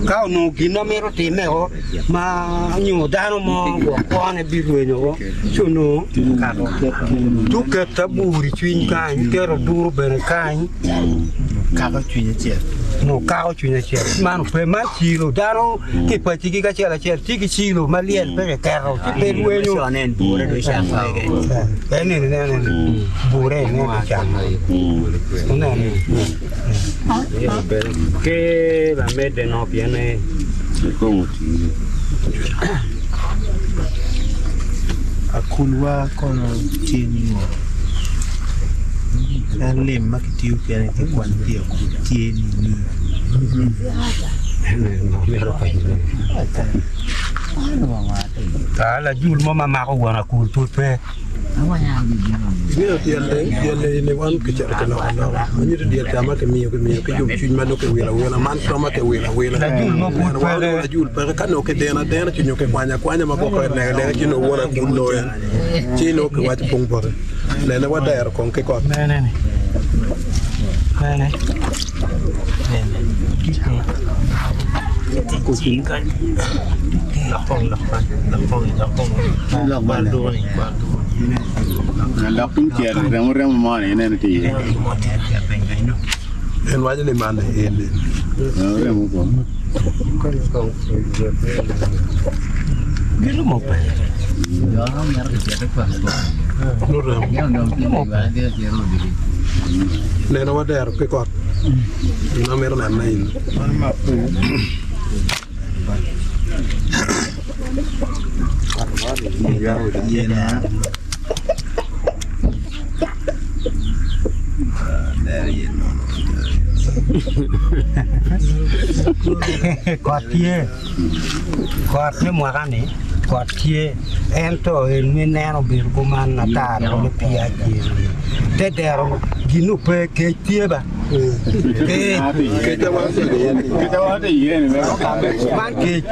Ka onongo gin ma mito timme-o ma nyo dano mo gwok kwone birwenyo-o, ci onongo guketo abur i cwiny kany, keto oduro bene kany, onongo kako cwiny acel. Man pe, man cilo, dano ki i pacigi kacel acel tye ki cilo ma lyel pe kiketo ci pe rwenyo. En eni nen eni bure nen kicamo. Ineno. Ki lamedde no pien ni. Akulwa kono tye ningo? En lim ma kitiyo kwede ki kwanyo pi akul tye nining? Lajul mo ma mako won akul pud pe. Ingeyo dyel dyel eni wan kicito kiloko aloka ma nyuto dyel ca ma kimiyo kimiyo ki yomcwiny ma nongo kiwilo awila man romo kiwilo awila Lajul mo pud Neno wan peke. onongo lajul peke ka nongo kideno adena ci nyo kikwanyo akwanya ma gwoko eneko eneka ci nongo won akul loyo ci nongo kiwaco pung bote nene wadero kong ki kot. Mene ni? Mene? Lok tung cel remo remo mo ni ineno tye iye. En waco ni man en ni. Remo ko. Giromo pe. Neno wadero ki kot. Gin ma amito neno ne eni. Kot tye, kot me mwaka-ni kot tye ento en ma ineno obedo kuman ata ni pii acel-li te dero gin-nu pe kec tye ba. Man kec.